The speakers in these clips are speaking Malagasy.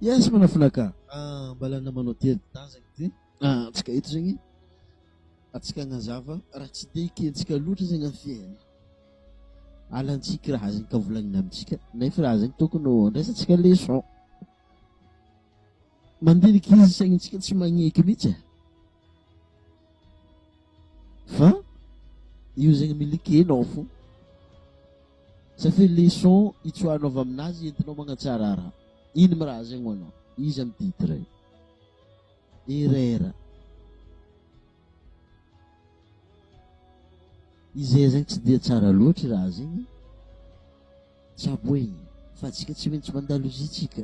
Yes manafinaka. Ah, mbala namanao ty tanjagny ty. Ah, antsika eto zegny antsika agnazava raha tsy de ekentsika loatra zegny amin'ny fiainana. Alantsika raha zegny ka volagnina amintsika nefa raha zegny tokony ho andraisantsika leçon. Mandiniky izy saignintsika tsy magneky mihitsy e. Fa io zegny milikenao fo. Ça fait leçon itsoahanao avy aminazy entinao magnatsara raha. Ino mi raha zegny ho anao? Izy amy titre io. Erreur. Izay zegny tsy dia tsara loatra raha zegny. Tsaboigny fa antsika tsy maintsy mandalo izy tsika.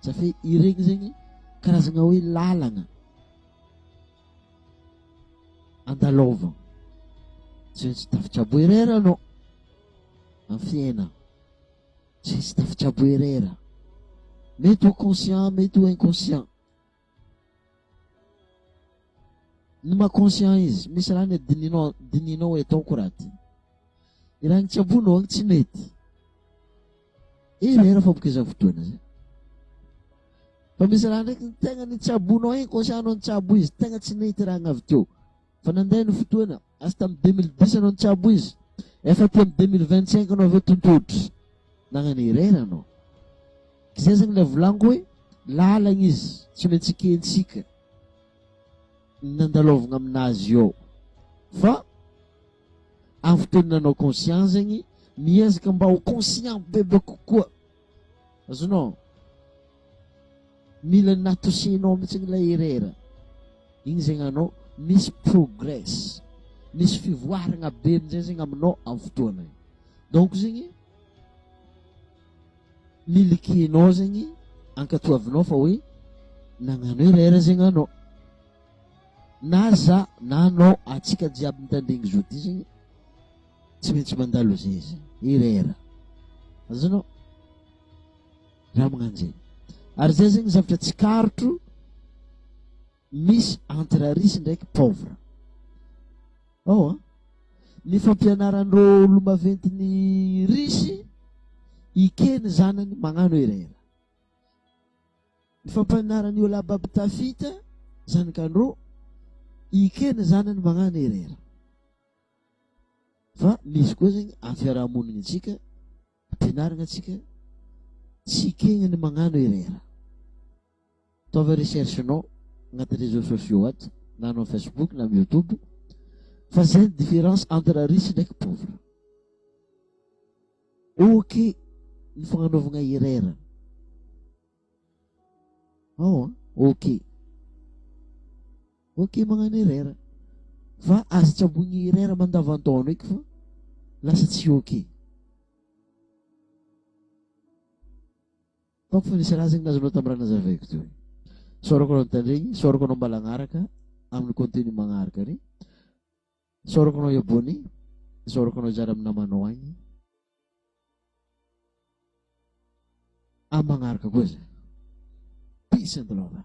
Ça fait iregny zegny karazagna hoe lalagna andalôvagna. Tsy maintsy tafitsabo erreur anao amin'ny fiainana. Tsy maintsy tafitsabo erreur. Mety ho conscient, mety ho inconscient. Ny maha conscient izy, misy raha ny dininao, dininao hoe ataoko raha ty. I raha nitsabonao agny tsy mety. Erreur fa boka izany fotoana zay. Fa misy raha ndraiky ny tegna nitsabonao inconscient anao nitsabo izy, tegna tsy nety raha avy teo. Fa nandeha ny fotoana, asa tamin'ny 2010 anao nitsabo izy, efa aty amin'ny 2025 anao avy eo tontotry. Nagnano erreur anao. Zay zegny le volagniko hoe lalagna izy, tsy maintsy ekentsika ny nandalôvagna aminazy eo. Fa amin'ny fotoana nanao conscient zegny, miezaka mba ho conscient bebe kokoa. Azonao? Mila natosenao mihitsy ilay erreur. Igny zegny anao misy progress, misy fivoaragna be amin'izay zegny aminao amin'ny fotoana io. Donc zegny milikenao zegny ankatoavinao fa hoe nagnano erreur zegny anao. Na za na anao atsika jiaby mitandregny zo ty zegny tsy maintsy mandalo zay zegny erreur. Azonao? Raha magnano zegny. Ary zay zegny zavatra tsikaritro misy entre riche ndraiky pauvre. Ao an. Ny fampianaran'ireo olo-maventy ny riche, ikeny zanany magnano erreur. Ny fampianaran'ny olabab tafita zanak'andro, ikeny zanany magnano erreur. Fa misy koa zegny amin'ny fiarahamonigny antsika, ampianarigna antsika tsy ekegna ny magnano erreur. Ataovy recherche-nao agnaty réseaux sociaux ato na anao Facebook na amin'ny YouTube fa zay ny différence entre riche ndraiky pauvre. Ok ny fagnanaovagna erreur. Ao an, ok. Ok magnano erreur. Fa aza tsaboigny erreur mandavantaona eky fa lasa tsy ok. Ataoko fa nisy raha zegny nazonao tamin'ny raha nazavaiko teo igny. Isaorako anao nitandregny, isaorako anao mbala agnaraka amin'ny contenu magnaraka ary. Isaorako anao hi-abonner, isaorako anao hizara amin'ny namanao agny. Amin'ny magnaraka koa zay. Peace and love.